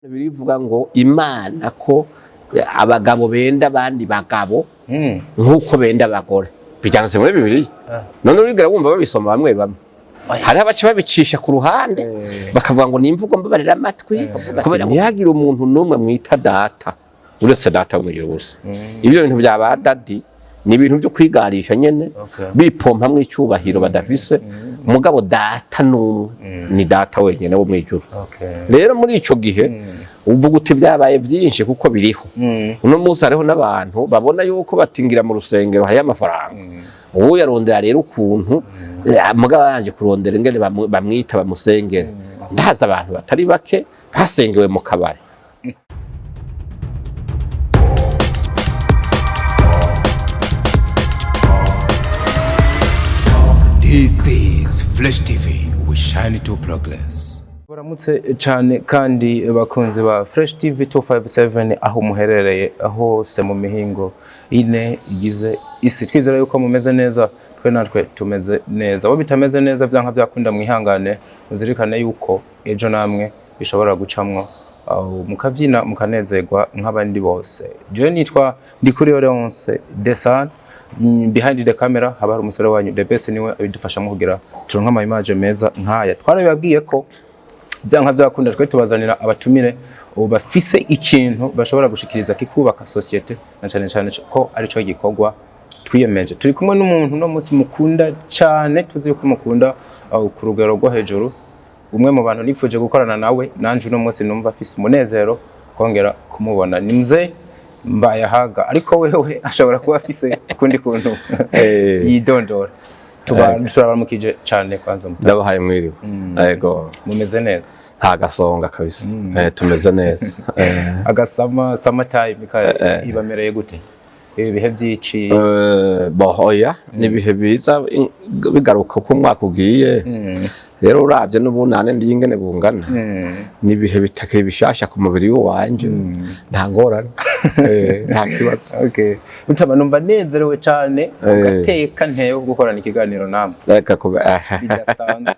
Birivuga ngo Imana ko abagabo benda abandi bagabo nk'uko benda abagore, bijyanditse muri Bibiliya. None urigera wumva babisoma bamwe bamwe? Hariho abaca babicisha ku ruhande, bakavuga ngo ni imvugo mbabarira amatwi, kubera ntihagire umuntu n'umwe mwita data uretse Data wo mw'ijuru gusa. Ibyo bintu bya ba daddy ni ibintu byo kwigarisha nyene, bipompamwo icyubahiro badafise. Mugabo Data n'umwe, ni Data wenyene wo mw'ijuru. Rero muri ico gihe uvuga uti byabaye byinshi, kuko biriho uno munsi. Hariho n'abantu babona yuko batingira mu rusengero hariyo amafaranga, ubu yarondera rero ukuntu mugabo yanje kurondera ingene bamwita bamusengera. Ndahaza abantu batari bake basengewe mu kabari. This is Flash TV. We shine to progress. Baramutse cyane kandi bakunzi ba Fresh TV 257 aho muherereye hose mu mihingo ine igize isi. Twizera yuko mumeze neza, twe natwe tumeze neza. Abo bitameze neza, byanka byakunda mwihangane, muzirikane yuko ejo namwe bishobora gucamwo aho mukavyina mukanezerwa nk'abandi bose. Jewe nitwa Ndikuriyo Leonce Desan. Behind the camera haba hari umusore wanyu The Best, niwe abidufashamo kugira turonke ama image meza nk'aya. Twarabibabwiye ko byanka byakunda twe tubazanira abatumire ubu bafise ikintu bashobora gushikiriza kikubaka société, na cyane cyane ko arico gikorwa twiyemeje. Turi kumwe n'umuntu no munsi mukunda cyane, tuzi yuko mukunda ku rugero rwo hejuru, umwe mu bantu nifuje gukorana nawe, nanje uno munsi numva afise umunezero kongera kumubona. Ni mzee Mbayahaga, ariko wewe ashobora kuba afise ukundi kuntu yidondora. Turabaramukije cyane kwanza, mutama. Ndabahaye mwiriwe, yego. Mumeze neza? Nta gasonga kabisa. Tumeze neza. Agasama summer time ibamereye gute, ibi bihe by'ici? Bon, oya, ni ibihe biza bigaruka uko umwaka ugiye. Rero uravye n'ubunane ndi ingene bungana, ni ibihe bitakiri bishasha ku mubiri wanje. Nta ngorane. Nta kibazo. Okay, mutama, numva nezerewe cyane kugateka ntewe ko gukorana ikiganiro namwe Reka kuba bidasanzwe.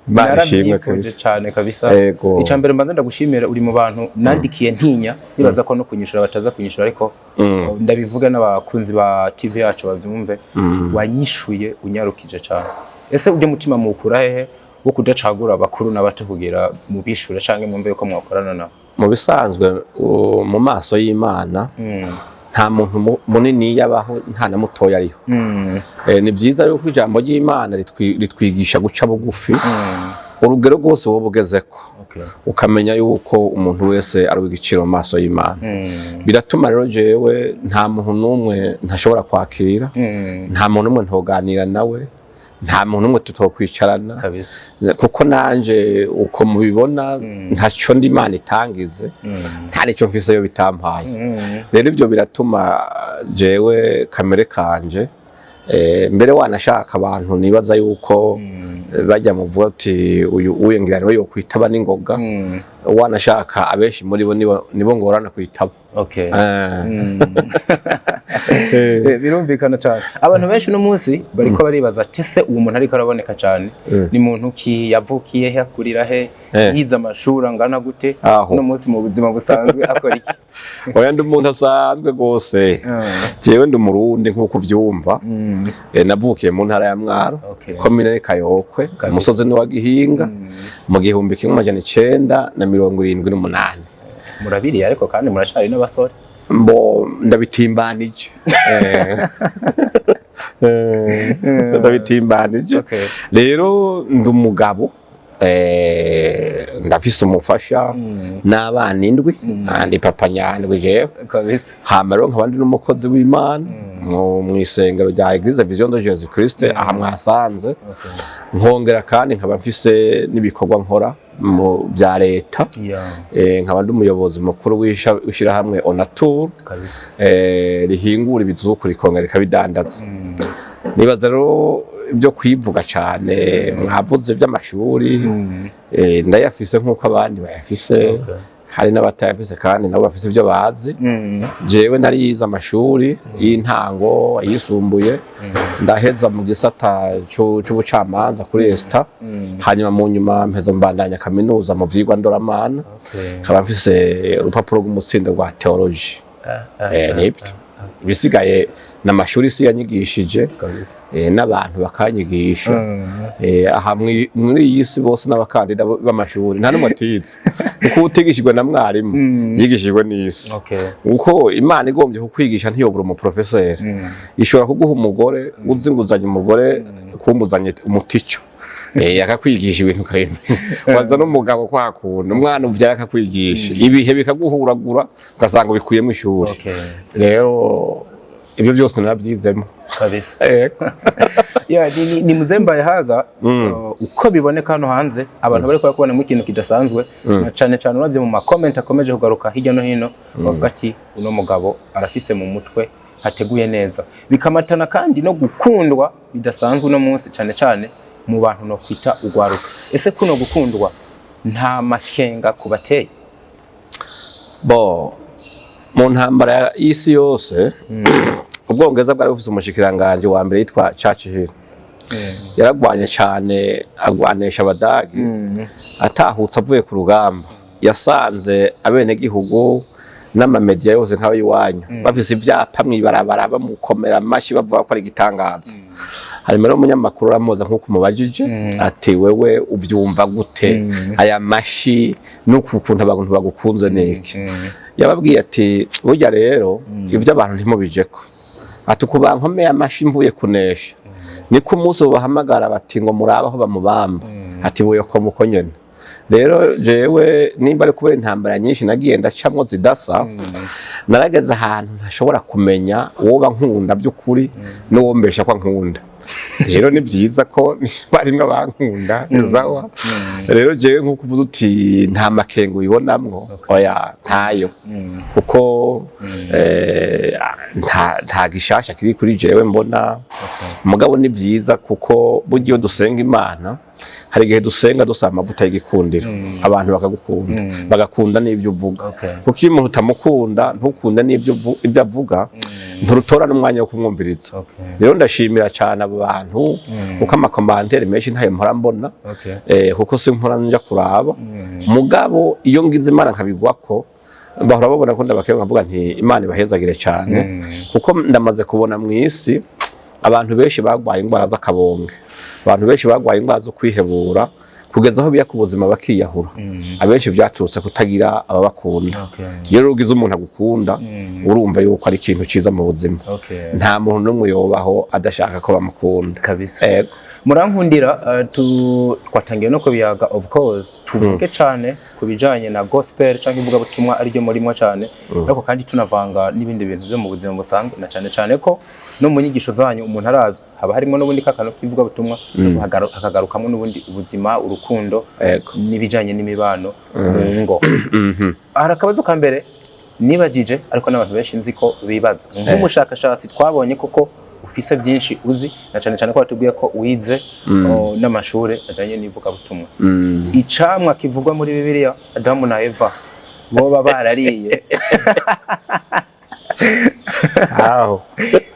Imana ishimwe. Narabyifuje Kabisa. cyane kabisa. Ego. Icya mbere mbanza ndagushimira, uri mu bantu nandikiye ntinya, nibaza ko no kunyishura bataza kunyishura, ariko ndabivuga n'abakunzi ba TV yacu babyumve, wanyishuye unyarukije cyane. Ese ujya mutima muwukura hehe wo kudacagura abakuru n'abato kugira mubishure canke mwumve yuko mwakorana nabo? Mu bisanzwe, mu maso y'Imana nta muntu munini yabaho, nta na mutoya ariho. Ni byiza yuko ijambo ry'Imana ritwigisha guca bugufi, urugero rwose woba ugezeko, ukamenya yuko umuntu wese ari uw'igiciro mu maso y'Imana. Biratuma rero jewe nta muntu n'umwe ntashobora kwakira, nta muntu n'umwe ntoganira nawe, nta muntu n'umwe tutokwicarana, kuko nanje uko mubibona ntacyo ndi Imana itangize, nta n'icyo mfise yo bitampaye. Rero ibyo biratuma jewe kamere kanje, mbere wanashaka abantu nibaza yuko bajya mu vuga uti uyu uyu ngira niwe yokwitaba n'ingoga, wanashaka abenshi muri bo nibo ngorana kwitaba. Birumvikana cyane. Abantu benshi uno munsi bariko baribaza ati: ese uwo muntu ariko araboneka cyane ni muntu ki? Yavukiye he? Akurira he? Yize amashuri angana gute? Aho. Uno munsi mu buzima busanzwe akora iki? Oya, ndi umuntu asanzwe rwose. Jewe ndi Umurundi nk'uko uvyumva. Navukiye mu ntara ya Mwaro, komine Kayokwe, umusozi ni wa Gihinga, mu 1978. Murabiriye, ariko kandi muracari n'abasore. Mbo ndabitimbanije. Ndabitimbanije. Rero ndi umugabo, ndafise umufasha n'abana indwi. Ndi papa nyandwi jewe. Hama rero nkaba ndi n'umukozi w'Imana mw'isengero rya Eglise Vision de Jésus Christ aha mwasanze. Nkongera kandi nkaba mfise n'ibikorwa nkora mu bya leta. Nkaba ndi umuyobozi mukuru w'ishirahamwe Onatur, rihingura ibizuku rikongera rikabidandaza. Nibaza rero ibyo kwivuga cyane mwavuze by'amashuri, ndayafise nk'uko abandi bayafise. Hari n'abatayafise kandi nabo bafise ibyo bazi. Jewe narize amashuri y'intango, ayisumbuye, ndaheza mu gisata c'ubucamanza kuri ESTA, hanyuma mu nyuma mpeza mbandanya kaminuza mu vyigwa ndoramana, nkaba mfise urupapuro rw'umutsindo rwa théologie. Nibyo ibisigaye ni amashuri isi yanyigishije, n'abantu bakanyigisha. Aha muri iyi si bose n'abakandida b'amashuri, nta n'umwe atize, kuko utigishijwe na mwarimu yigishijwe n'isi, kuko Imana igombye kukwigisha ntiyobura umuprofeseri. Ishobora kuguha umugore, uzi ngo uzanye umugore, kumbuzanye umutico, akakwigisha ibintu ukabimenya. Waza n'umugabo kwa kuntu umwana ubyara akakwigisha, ibihe bikaguhuragura, ugasanga ubikuyemo ishuri. Rero ibyo byose narabyizemo. Yego. Yeah, ni Mzee Mbayahaga. Uko biboneka hano hanze, abantu bari kubonamo ikintu kidasanzwe, na cane cane uravye mu ma comments akomeje kugaruka hirya no hino, bavuga ati uno mugabo arafise mu mutwe hateguye neza, bikamatana kandi no gukundwa bidasanzwe uno munsi, cane cane mu bantu no kwita ugwaruka. Ese kuno gukundwa nta makenga kubateye? Bo mu ntambara y'isi yose, Ubwongereza bwari bufise umushikiranganji wa mbere yitwa Churchill. Yaragwanye cyane, agwanisha Abadagi. Atahutse avuye ku rugamba, yasanze abenegihugu n'amamediya yose nk'abayiwanyu bafise ivyapa mw'ibarabara, bamukomera amashyi, bavuga ko ari igitangaza. Hanyuma rero umunyamakuru aramuza nk'uko umubajije, ati: "Wewe uvyumva gute aya mashi n'uku kuntu abantu bagukunze niki?" Yababwiye ati: "Burya rero ibyo abantu ntimubijeko." Ati: "Uku bankomeye amashi mvuye kunesha, niko umunsi bahamagara bati ngo murabe aho bamubamba." Ati: "Buyokomo uko nyene." Rero jewe nimba ari kubera intambara nyinshi nagiye ndacamwo zidasa, narageze ahantu ntashobora kumenya uwo nkunda by'ukuri n'uwo mbesha ko ankunda. Rero ni byiza ko niba harimwo abankunda, ni sawa. Rero jewe nk'uko uvuze uti nta makenga ubibonamwo, oya, ntayo, kuko nta gishasha kiri kuri jewe mbona. Mugabo ni byiza, kuko burya iyo dusenga Imana, hari igihe dusenga dusaba amavuta y'igikundiro, abantu bakagukunda, bagakunda n'ibyo uvuga, kuko iyo umuntu utamukunda, ntukunde n'ibyo ibyo avuga, nturutora n'umwanya wo kumwumviriza. Rero ndashimira cyane abo bantu, kuko ama commentaires menshi ntayo mpora mbona, kuko simpora nja kuraba. Mugabo iyo ngize Imana nkabigwako, bahora babona ko ndabakeba, nkavuga nti Imana ibahezagire cyane, kuko ndamaze kubona mu isi abantu benshi bagwaye indwara z'akabonge, abantu benshi bagwaye indwara zo kwihebura, kugeza aho biya ku buzima bakiyahura. Abenshi byaturutse kutagira ababakunda. Iyo rero ugize umuntu agukunda, urumva yuko ari ikintu cyiza mu buzima. Nta muntu n'umwe yobaho adashaka ko bamukunda. Kabisa. Ego. Murankundira, twatangiye no kubiyaga, of course tuvuge cyane ku bijanye na gospel cyangwa ivugabutumwa ariryo murimo cyane, ariko kandi tunavanga n'ibindi bintu byo mu buzima busanzwe, na cyane cyane ko no mu nyigisho zanyu umuntu aravye haba harimo n'ubundi kakano k'ivugabutumwa, ariko hakagarukamo n'ubundi ubuzima, urukundo, n'ibijanye n'imibano mu ngo. Hari akabazo ka mbere nibagije, ariko n'abantu benshi nzi ko bibaza. Nk'umushakashatsi twabonye koko ufise byinshi uzi, na cyane cyane ko watubwiye ko wize n'amashuri ajanye n'ivugabutumwa, icamwa kivugwa muri Bibiliya Adamu na Eva boba barariye, aho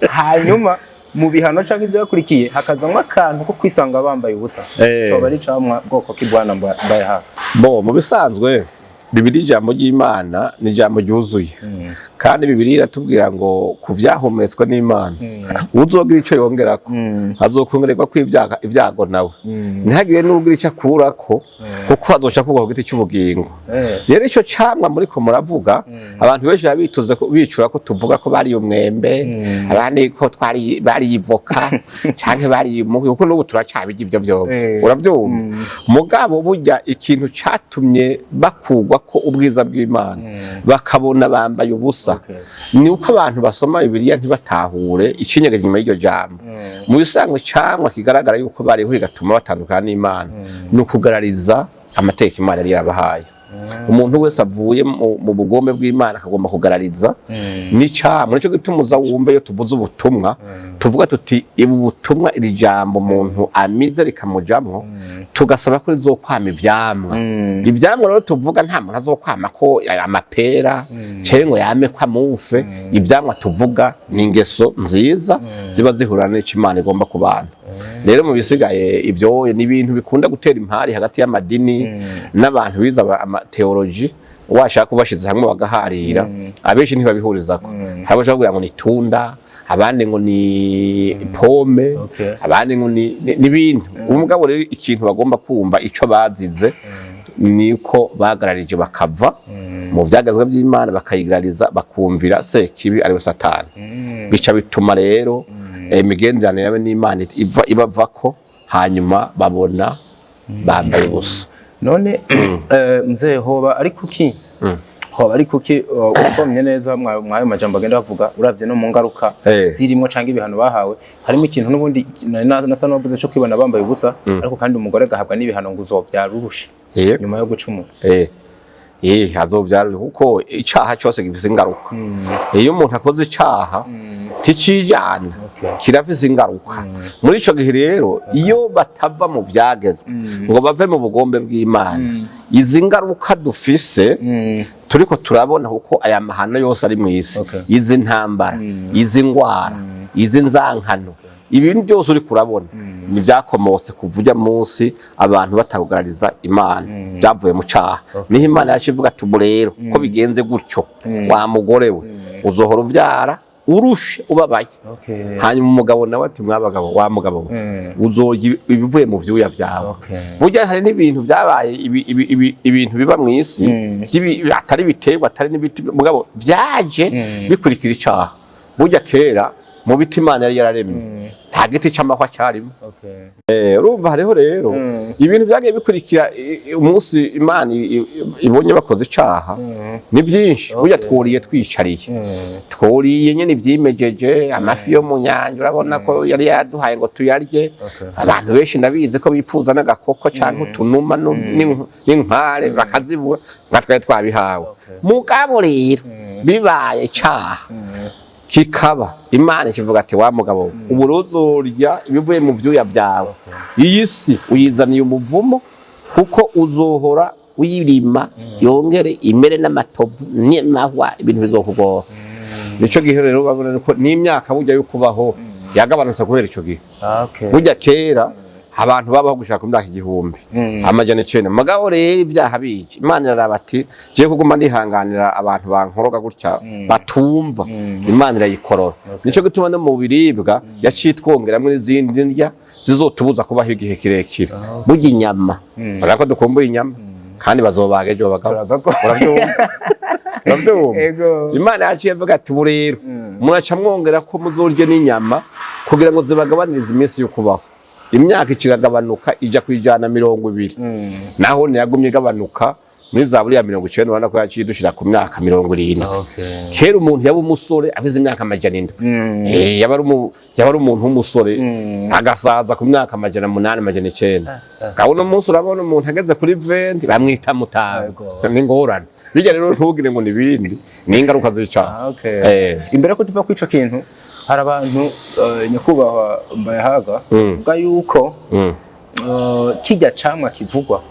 hanyuma mu bihano canke ivyakurikiye hakazamwo akantu ko kwisanga bambaye ubusa, coba ari icamwa bwoko k'ibwana Mbayahaga? Bo mu bisanzwe, Bibiliya, ijambo ry'Imana ni ijambo ryuzuye, kandi Bibiliya iratubwira ngo ku vyahumetswe n'Imana, uzogira ico yongerako azokongererwa ko ibyago nawe, ntihagire n'ugira ico akurako, kuko azoca kugwa ku giti cy'ubugingo. Rero ico camwa muriko muravuga, abantu benshi baba bituze bicura ko tuvuga ko bariye umwembe, abandi ko twari bariye ivoka canke bariye umuhwi, kuko n'ubu turacabirya ivyo vyose. Uravyumva? Mugabo burya ikintu catumye bakugwa ko ubwiza bw'Imana, bakabona bambaye ubusa, ni uko abantu basoma Bibiliya ntibatahure icinyegeje inyuma y'iryo jambo. Mu bisanzwe camwa kigaragara yuko bariho bigatuma batandukana n'Imana, ni ukugarariza amategeko Imana yari yarabahaye. Umuntu wese avuye mu bugombe bw'Imana akagomba kugarariza n'icamwa. Nico gituma uza wumve iyo tuvuze ubutumwa, tuvuga tuti ibu butumwa, iri jambo umuntu amize rikamujamwo, tugasaba ko rizokwama ivyamwa. Ivyamwa rero tuvuga, nta muntu azokwama ko amapera canke ngo yame ko amufe. Ivyamwa tuvuga ni ingeso nziza ziba zihura n'ico Imana igomba ku bantu. Rero mu bisigaye, ibyo ni ibintu bikunda gutera impari hagati y'amadini n'abantu bize amateoloji. Washaka kubashize hamwe bagaharira, abenshi ntibabihurizako. Hari abashaka kugira ngo ni itunda, abandi ngo ni pome, abandi ngo ni n'ibindi. Umugabo rero, ikintu bagomba kumva, ico bazize ni uko bagararije bakava mu byagezwe by'Imana, bakayigarariza, bakumvira Sekibi ariwe Satani. Bica bituma rero imigenderanire yawe n'Imana iva ibavako, hanyuma babona bambaye ubusa. None mzee, hoba ari kuki usomye neza mwayo majambo agenda bavuga, uravye no mu ngaruka zirimo canke ibihano bahawe, harimo ikintu n'ubundi nasa n'uwavuze cyo kwibona bambaye ubusa, ariko kandi umugore agahabwa n'ibihano ngo uzovyara urushe nyuma yo gucumura? Azovyara, kuko icaha cyose gifise ingaruka. Iyo umuntu akoze icaha ticijana, kirafise ingaruka. Muri ico gihe rero, iyo batava mu vyagezwe ngo bave mu bugombe bw'Imana, izi ngaruka dufise turiko turabona, kuko aya mahano yose ari mw'isi, izi ntambara, izi ngwara, izi nzankano, ibintu byose uri kurabona ni byakomotse kuva ujya munsi abantu batakugarariza Imana, byavuye mu cyaha. Niho Imana yacu ivuga ati: "Ubu rero ko bigenze gutyo, wa mugore we, uzohora ubyara urushe, ubabaye." Hanyuma umugabo nawe ati: "Mwabagabo, wa mugabo we, uzorya ibivuye mu vyuya vyawe." Burya hari n'ibintu byabaye ibintu biba mu isi atari ibiterwa, atari n'ibiti, mugabo byaje bikurikira icaha. Burya kera mu biti Imana yari yararemye, nta giti c'amahwa cyarimo. Urumva hariho rero ibintu byagiye bikurikira umunsi Imana ibonye bakoze icaha, ni byinshi. Burya twuriye twicariye, twuriye nyene ibyimejeje, amafi yo mu nyanja, urabona ko yari yaduhaye ngo tuyarye. Abantu benshi ndabizi ko bipfuza n'agakoko canke utunuma n'inkware bakazibura, nka twari twabihawe. Mugabo rero bibaye icaha, kikaba Imana ikivuga ati: "Wa mugabo we, ubu ruzorya ibivuye mu vyuya vyawe. Iyi si uyizaniye umuvumo, kuko uzohora uyirima yongere imere n'amatovu n'amahwa, ibintu bizokugora." Nico gihe rero babona ko n'imyaka burya yo kubaho yagabanutse kubera ico gihe. Burya kera abantu babaho gushaka ku myaka 1900. Mugabo rero ibyaha bije, Imana iraraba ati: "Jewe kuguma nihanganira abantu bankoroga gutya batumva?" Imana irayikorora. Nico gituma no mu biribwa yaciye itwongeramwo n'izindi ndya zizotubuza kubaho igihe kirekire. Burya inyama, urabona ko dukumbuye inyama, kandi bazobaga ejo bagabo. Urabyumva, urabyumva? Ego. Imana yaciye avuga ati: "Ubu rero muraca mwongera ko muzorye n'inyama kugira ngo zibagabanirize iminsi yo kubaho." Imyaka ikiragabanuka ija ku 120. Naho ntiyagumye igabanuka. Muri za buriya 90, urabona ko yaciye dushira ku myaka 70. Kera umuntu yaba umusore afise imyaka 700. Yaba ari umuntu w'umusore, agasaza ku myaka 800, 900. Uno munsi urabona umuntu ageze kuri 20 bamwita mutanga. Ni ingorane bijya rero, ntugire ngo ni ibindi, ni ingaruka z'icaha. Imbere ko tuva kuri ico kintu, hari abantu, nyakubahwa Mbayahaga, bavuga yuko kirya camwa kivugwa,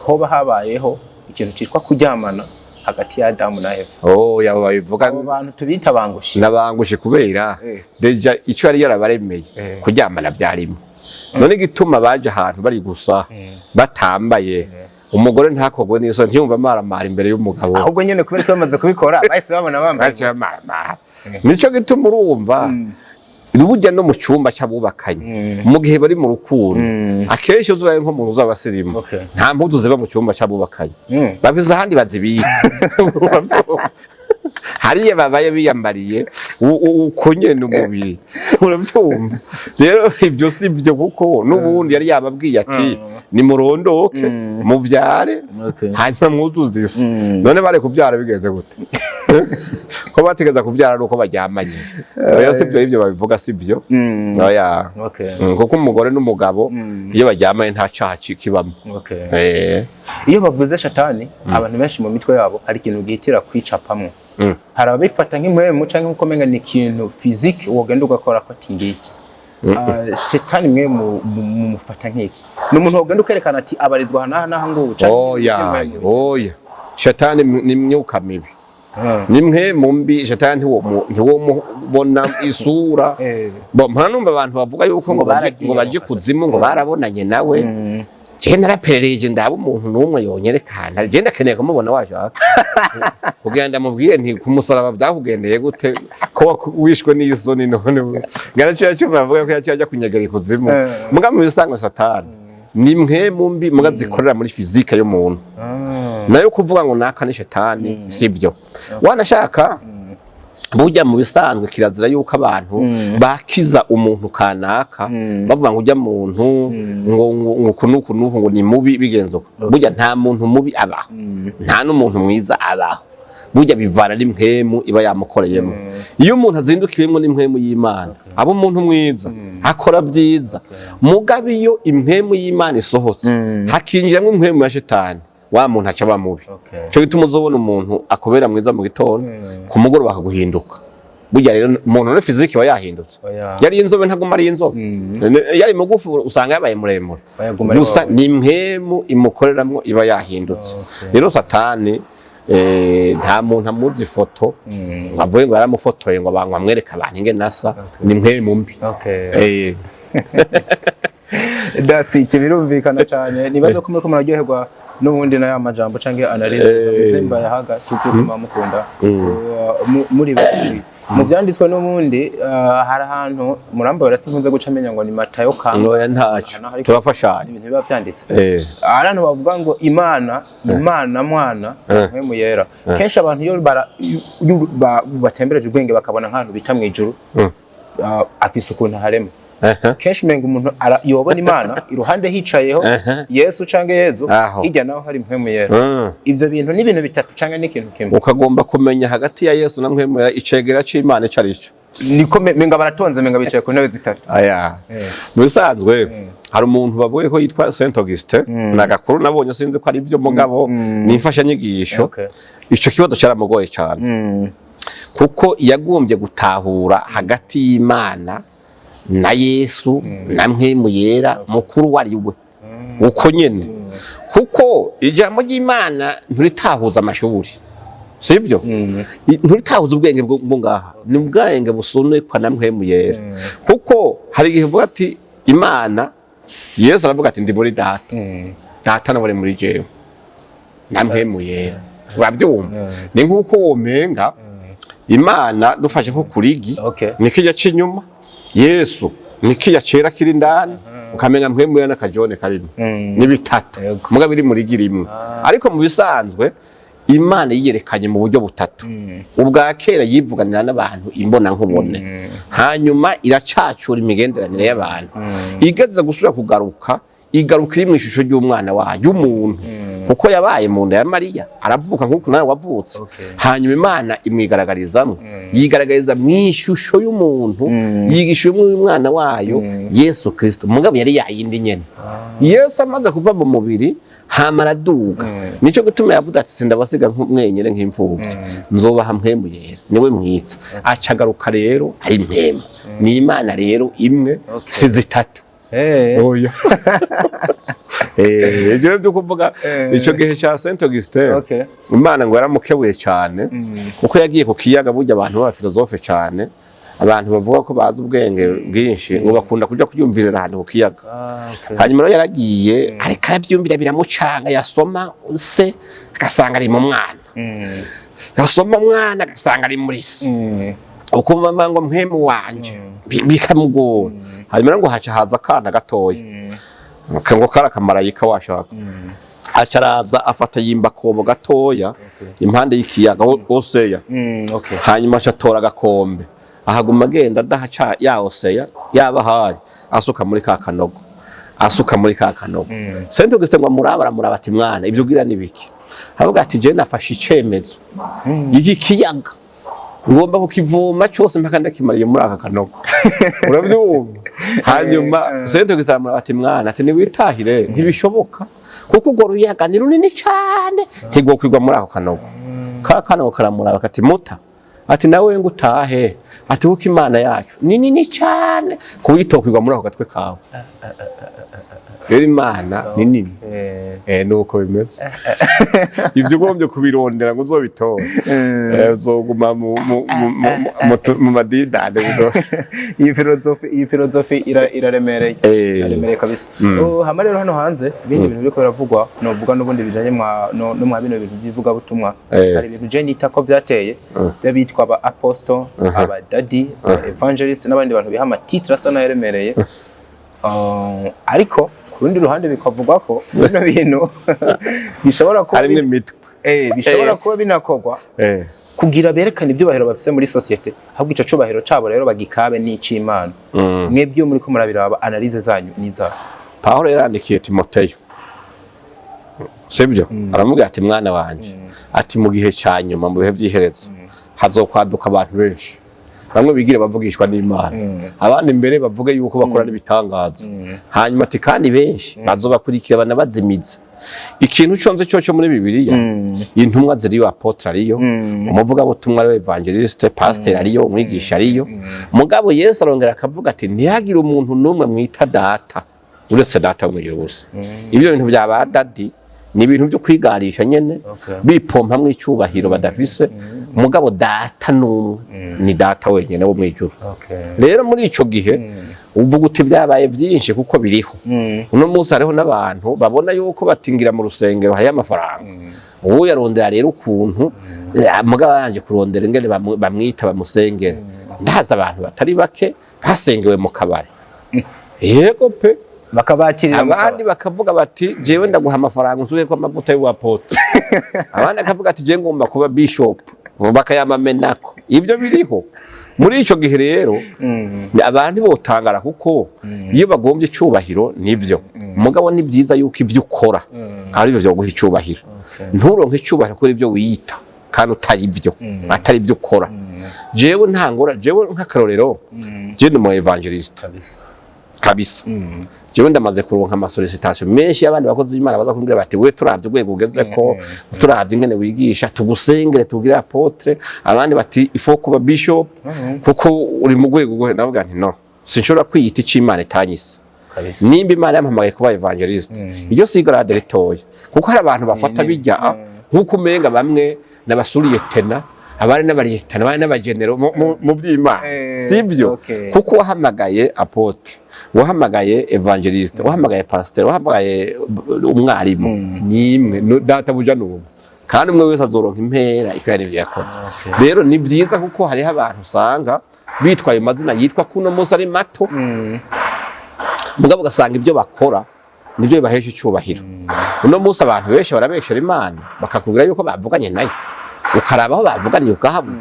hoba habayeho ikintu citwa kuryamana hagati ya Adamu na Eva. Oh, yabo babivuga. Abo bantu tubita bangushi. Nabangushe kubera déjà icyo yari yarabaremeye, kuryamana byarimo. None igituma baje ahantu bari gusa batambaye, umugore ntakogwe n'isoni, ntiyumva amaramara imbere y'umugabo. Ahubwo nyene kubera ko bamaze kubikora, bahise babona bambaye. Baje bamaramara. Nico gituma urumva burya no mu cyumba c'abubakanye, mu gihe bari mu rukundo, akenshi uzaye nk'umuntu uzaba asirimu, nta mpuzu ziba mu cyumba c'abubakanye. Bafise ahandi bazibika. Hariya babaye biyambariye uko nyene umubiri, urabyumva. Rero ibyo si byo, kuko n'ubundi yari yababwiye ati: "Nimurondoke, muvyare, hanyuma mwuzuze isi." None bari kubyara bigenze gute? Ko bategeza kubyara ari uko baryamanye? Oya, sibyo, ibyo babivuga sibyo, oya. Kuko umugore n'umugabo iyo baryamanye nta cyaha kibamo. Iyo bavuze shatani, abantu benshi mu mitwe yabo hari ikintu gihitira kwicapamwo. Hari ababifata nk'impwemu canke nkuko umenga ni ikintu physique wogenda ugakora ko ati ngiki. Shetani mwe mumufata nk'iki? Ni umuntu wogenda ukerekana ati abarizwa aha n'aha n'aha ngubu, canke Oya. nk'impwemu? Oya, shatani ni imyuka mibi. Ni mwe mu mbi. Shatani ntiwomubona isura. Bo mpora numva abantu bavuga yuko ngo Ngo baragiye ngo baje mu kuzimu, ngo barabonanye nawe. Je naraperereje, ndaba umuntu n'umwe yonyerekana. Je ndakeneye kumubona, washaka kugira ndamubwire nti: "Ku musaraba byakugendeye gute, ko wishwe n'isoni?" None ngaraciye cyumva bavuga ko yaciye ajya kunyegera ikuzimu. Muga mu bisanzwe satani ni mwe mu mbi, muga zikorera muri physique y'umuntu. Nayo kuvuga ngo naka ni shetani sibyo. Wanashaka burya mu bisanzwe kirazira yuko abantu bakiza umuntu kanaka bavuga ngo ujya muntu ngo uku n'uku n'uku, ngo ni mubi, bigenze uko. Burya nta muntu mubi abaho, nta n'umuntu mwiza abaho. Burya bivana n'impwemu iba yamukoreyemo. Iyo umuntu azindukiwemo n'impwemu y'Imana aba umuntu mwiza, akora byiza. Mugabe iyo impwemu y'Imana isohotse hakinjiramo impwemu ya shetani, wa muntu aca aba mubi. Cyo gituma uzobona umuntu akubera mwiza mu gitondo, ku mugoroba akaguhinduka. Burya rero umuntu muri physique aba yahindutse. Oya. Yari inzobe ntaguma ari inzobe, yari mugufi usanga yabaye muremure. Oya, guma ari Gusa wawe. ni impwemu imukoreramwo iba yahindutse. Rero satani nta muntu amuzi ifoto ngo avuge ngo yaramufotoye, ngo abantu bamwereke abantu ingene asa. Ni impwemu mbi. That's it, birumvikana cyane. Nibaza ko muriko muraryoherwa n'ubundi na ya majambo canke analyse Nzemba yahaga tuzi ko mukunda muri benshi mu byanditswe. N'ubundi hari ahantu murambara, sinkunze guca amenya ngo ni Matayo kanga. Ngoya ntacyo. Ahantu hariko Turafashanya. ibintu biba byanditse. Hari ahantu bavuga ngo Imana Mwana Mpwemu Yera. Kenshi abantu iyo batembereje ubwenge bakabona nk'ahantu bita mu ijuru, afise ukuntu harema. Kenshi umenga umuntu yobona Imana iruhande hicayeho Yesu canke Yezu, Aho. hirya naho hari Mpwemu Yera. Ivyo bintu ni ibintu bitatu canke n'ikintu kimwe? Ukagomba kumenya hagati ya Yesu na Mpwemu Yera icegera c'Imana ico ari cyo. Niko menga baratonze, menga bicaye ku ntebe zitatu. Aya, mu bisanzwe hari umuntu bavuye ko yitwa Saint Augustin. Ni agakuru nabonye, sinzi ko ari byo, mugabo ni imfashanyigisho. Ico kibazo cyaramugoye cyane, kuko yagombye gutahura hagati y'Imana na Yesu na Mpwemu Yera mukuru wari we uko nyene, kuko ijambo ry'Imana nturitahuza amashuri, sibyo? Nturitahuza ubwenge bwo ngaha, ni ubwenge busunekwa na Mpwemu Yera. Kuko hari igihe uvuga ati Imana, Yesu aravuga ati: "Ndi muri Data, Data nawe ari muri jewe na Mpwemu Yera." Urabyumva, ni nk'uko womenga Imana dufashe nko kurigi ni kijya c'inyuma, Yesu ni kijya cera kiri indani, ukamenya Mpwemu Yera n'akajone karimo. Ni bitatu muga biri muri igi rimwe. Ariko mu bisanzwe Imana yiyerekanye mu buryo butatu. Ubwa kera yivuganira n'abantu imbona nkubone, hanyuma iracacura imigenderanire y'abantu. Igeze gusubira kugaruka, igaruka iri mu ishusho ry'umwana wayo y'umuntu, kuko yabaye mu nda ya Mariya, aravuka nk'uko nawe wavutse. Hanyuma Imana imwigaragarizamo, yigaragariza mu ishusho y'umuntu, yigisha umwana wayo Yesu Kristo. Mugabo yari yayindi nyene. Yesu amaze kuva mu mubiri hama araduga, nico gituma yavuze ati: "Sindabasiga nk'umwenyene nk'imfuvyi, nzobaha Mpwemu Yera, niwe mwiza." Aca agaruka rero ari mpwemu. Ni Imana rero imwe, si zitatu. Oya. Ibyo rero byo kuvuga ico gihe ca Saint Augustin, Imana ngo yaramukebuye cyane, kuko yagiye ku kiyaga. Burya abantu b'abafilozofe cyane, abantu bavuga ko bazi ubwenge bwinshi, ngo bakunda kuja kubyumvirira ahantu ku kiyaga. Hanyuma rero yaragiye, ariko arabyumvira biramucanga. Yasoma se agasanga ari mu Mwana, yasoma Mwana agasanga ari muri se, ukumva ngo Mpwemu wanje, bikamugora. Hanyuma rero ngo haca haza akana gatoya, ngo kari akamarayika washaka. Aca araza afata, yimba akobo gatoya impande y'ikiyaga oseya. Hanyuma aca atora agakombe, ahaguma agenda adaha ya oseya yaba ahari, asuka muri ka kanogo, asuka muri ka kanogo. Saint Augustin ngo amuraba, aramuraba ati: "Mwana, ibyo ugira ni biki?" Aravuga ati: "Je nafashe icemezo, iki kiyaga ngomba kukivoma cyose mpaka ndakimariye muri aka kanogo." Urabyumva? Hanyuma Saint Augustin aramuraba ati: "Mwana," ati, "niwitahire, ntibishoboka, kuko urwo ruyaga ni runini cyane, ntigwokwigwa muri ako kanogo." Ka kanogo karamuraba kati: "Muta," ati, "nawe ngo utahe," ati, "kuko Imana yacu ni nini cyane ku buryo itokwigwa muri ako gatwe kawe." Rero Imana ni nini. Nuko bimeze. Ibyo ugombye kubirondera ngo uzobitore, uzoguma mu madidane. Iyi filozofi iraremereye. Iraremereye kabisa. Oh, hama rero hano hanze ibindi bintu biriko biravugwa, novuga n'ubundi bijanye mwa no mwa bino bintu by'ivugabutumwa, hari ibintu je nita ko vyateye by'abitwa aba apostle, aba daddy, aba evangelist n'abandi bantu biha ama titre asa n'ayaremereye. Ariko ku rundi ruhande bikavugwa ko bino bintu bishobora kuba Harimo imitwe. Bishobora kuba binakorwa kugira berekane ibyubahiro bafise muri société, ahubwo ico cubahiro cabo rero bagikabe n'ic'Imana. Mwebwe iyo muriko murabiraba, analyse zanyu niza? Pawulo yarandikiye Timoteyo, sibyo? Aramubwira ati: "Mwana wanje," ati, "mu gihe cya nyuma, mu bihe by'iherezo, hazokwaduka abantu benshi, bamwe bigira bavugishwa n'Imana, abandi mbere bavuge yuko bakora n'ibitangaza." Hanyuma ati: "Kandi benshi bazobakurikira banabazimiza." Ikintu conze cyo muri Bibiliya, intumwa ziriyo, apôtre ariyo, umuvugabutumwa ariwe évangéliste, pasteur ariyo, umwigisha ariyo. Mugabo Yesu arongera akavuga ati: "Ntihagire umuntu n'umwe mwita data uretse Data wo mw'ijuru gusa." Ibyo bintu bya ba daddy ni ibintu byo kwigarisha nyene, bipompamwo icyubahiro badafise. Mugabo Data n'umwe, ni Data wenyene wo mw'ijuru. Rero muri ico gihe uvuga uti byabaye byinshi, kuko biriho uno munsi. Hariho n'abantu babona yuko batingira mu rusengero hariyo amafaranga, ubu yarondera rero ukuntu, mugabo yanje kurondera ingene bamwita bamusengera. Ndahaza abantu batari bake basengewe mu kabari, yego pe. Bakabatirira mu Abandi bakavuga bati: "Jewe ndaguha amafaranga unsuye ko amavuta y'uwapoto." Abandi akavuga ati: "Jewe ngomba kuba bishop," bakayamamenako. Ibyo biriho muri ico gihe. Rero abantu botangara, kuko iyo bagombye icyubahiro nivyo. Mugabo ni byiza yuko ibyo ukora ari byo byoguha icyubahiro. Nturonke icyubahiro kuri ibyo wiyita kandi utari byo, atari ibyo ukora. Jewe ntangora, jewe nk'akarorero, jewe ni umu évangéliste. Kabisa. Kabisa. Jewe ndamaze kuronka ama sollicitation menshi y'abandi bakozi b'Imana baza kumbwira bati: "We, turavye urwego ugeze ko, turavye ingene wigisha, tugusengere tugire apôtre." Abandi bati: "Ifo kuba bishop kuko uri mu rwego rwo." Ndavuga nti: "No, sinshobora kwiyita ico Imana itanyise." Kabisa. Nimba Imana yampamagaye kuba évangéliste, iryo si grade ritoya, kuko hari abantu bafata bijya nk'uko umenga bamwe n'abasuriyetena, abari n'abariyetena, abari n'abagenero mu by'Imana. Sibyo. Kuko wahamagaye apôtre, wahamagaye évangéliste, wahamagaye pasteur, wahamagaye umwarimu, ni imwe, Data buja n'umwe, kandi umwe wese azoronka impera ikwira n'ivyo yakoze. Rero ni byiza, kuko hariho abantu usanga bitwaye amazina yitwa kuno munsi ari mato, mugabo ugasanga ibyo bakora nivyo bibahesha icyubahiro. Uno munsi abantu benshi barabeshera Imana, bakakubwira yuko bavuganye nayo, ukaraba aho bavuganiye ukahabura,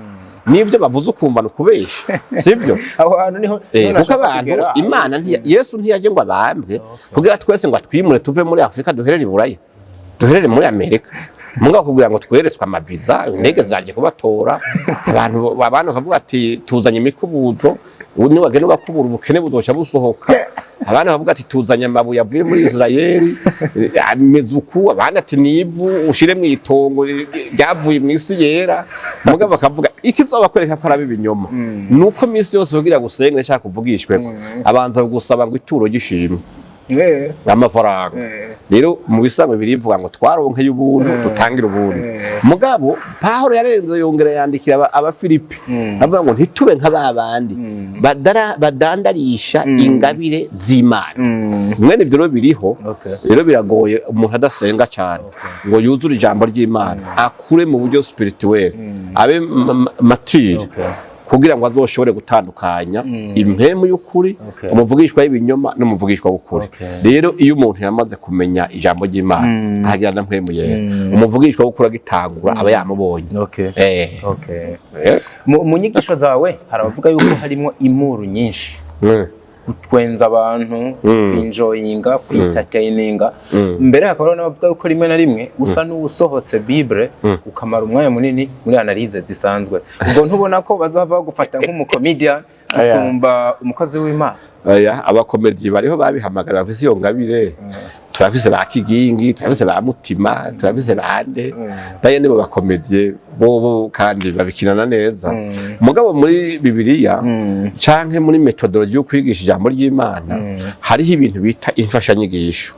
n'ivyo bavuze ukumva ni ukubesha, sibyo? Aho hantu niho niho Kuko nashaka abantu kugera. Imana Yesu ntiyaje ngo abambwe kugira twese ngo atwimure tuve muri Afurika duherere i Buraya, duherere muri Amerika, mugabo kugira ngo tweretswe amaviza, indege zaje kubatora. Abantu bakavuga ati: "Tuzanye imikubuzo, ubu niwagenda ugakubura ubukene buzoca busohoka." Abandi bakavuga ati: "Tuzanye amabuye avuye muri Israeli, ameze uku." Abandi ati: "Ni ivu ushire mu itongo ryavuye mu isi yera." Mugabo bakavuga ikizobakwereka ko ari ibinyoma, nuko iminsi yose kugira gusenge cyangwa kuvugishweko abanza kugusaba ngo ituro ry'ishimwe, amafaranga. Rero mu bisanzwe birivuga ngo twaronkeye ubuntu, dutangire ubuntu. Mugabo Pawulo yarenze yongera yandikira Abafilipi, avuga ngo ntitube nka ba bandi badandarisha ingabire z'Imana. Mwene ibyo rero biriho. Rero biragoye umuntu adasenga cyane ngo yuzure ijambo ry'Imana, akure mu buryo spirituel, abe mature, kugira ngo azoshobore gutandukanya impemu y'ukuri, umuvugishwa w'ibinyoma n'umuvugishwa w'ukuri. Rero iyo umuntu yamaze kumenya ijambo ry'Imana, ahagira na Mpwemu Yera, umuvugishwa w'ukuri agitangura aba yamubonye. Mu nyigisho zawe hari abavuga yuko harimo imuru nyinshi. Gutwenza abantu, kwinjoyinga, kwi-entertaininga. Mbere hakaba hariho n'abavuga yuko rimwe na rimwe usa n'uwusohotse Bible, ukamara umwanya munini muri analyse zisanzwe. Ubwo ntubona ko bazava bagufata nk'umucomedian gusumba umukozi w'Imana? Oya, abacomédiens bariho babihamagara, bafise iyo ngabire. Turafise ba Kigingi, turafise ba Mutima, turafise bande baye, nibo bacomédiens bobo kandi babikinana neza. Mugabo muri Bibiliya canke muri méthodologie yo kwigisha ijambo ry'Imana, hariho ibintu bita imfashanyigisho.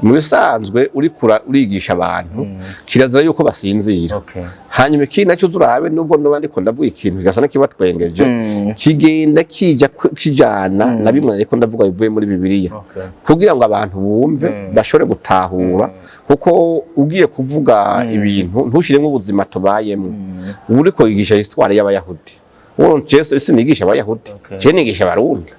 Mu bisanzwe uriko urigisha abantu, kirazira yuko basinzira. Hanyuma ikindi nacyo urabe, nubwo noba ndiko ndavuga ikintu kigasa n'ikibatwengeje, kigenda kija kijana na bimwe ariko ndavuga bivuye muri Bibiliya, kugira ngo abantu bumve, bashobore gutahura. Kuko ugiye kuvuga ibintu ntushiremo ubuzima tubayemo, uba uriko wigisha histoire y'Abayahudi. Wowe jewe sinigisha Abayahudi, jewe nigisha Abarundi.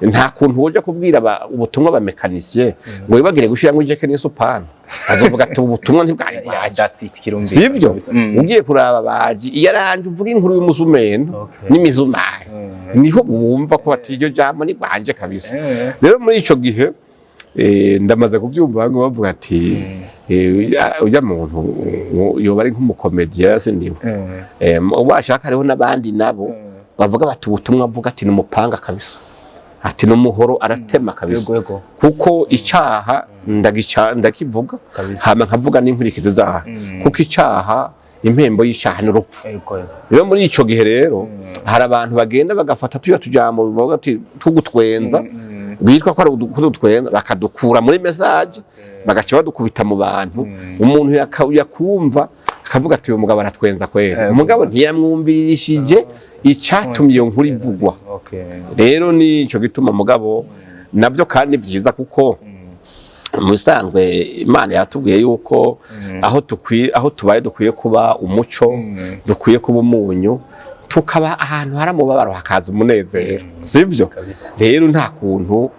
Nta kuntu woja kubwira ubutumwa ba mécanicien ngo wibagire gushiramwo ijeke n'isupani, azovuga ati ubutumwa ntibwari Yeah, bwaje. that's it, kirumvikana. Sivyo? Kabisa. Ugiye kuraba baji iyo aranje uvuga inkuru y'umusumeno n'imizumari, niho bumva ko bati iryo jambo ni rwanje kabisa. Rero muri ico gihe ndamaze kubyumva bamwe bavuga ati ujya muntu yoba ari nk'umucomédien, sindiwe. Washaka hariho n'abandi nabo bavuga bati ubutumwa avuga ati ni umupanga kabisa, ati ni umuhoro aratema kabisa. Yego yego. Kuko icaha ndagica ndakivuga, hama nkavuga n'inkurikizi zaha, kuko icaha, impembo y'icaha ni urupfu. Yego yego. Rero muri ico gihe rero hari abantu bagenda bagafata tuya tujambo bavuga ati tugutwenza, bitwa ko ari kudutwenza, bakadukura muri message, bagaca badukubita mu bantu. Umuntu yakumva akavuga ati uyu mugabo aratwenza kwera, umugabo ntiyamwumvirishije icatumye iyo nkuru ivugwa. Rero nico gituma, mugabo navyo kandi vyiza, kuko mu bisanzwe Imana yatubwiye yuko aho tukwiye, aho tubaye, dukwiye kuba umuco, dukwiye kuba umunyu, tukaba ahantu hari umubabaro hakaza umunezero, sivyo? Kabisa. Rero nta kuntu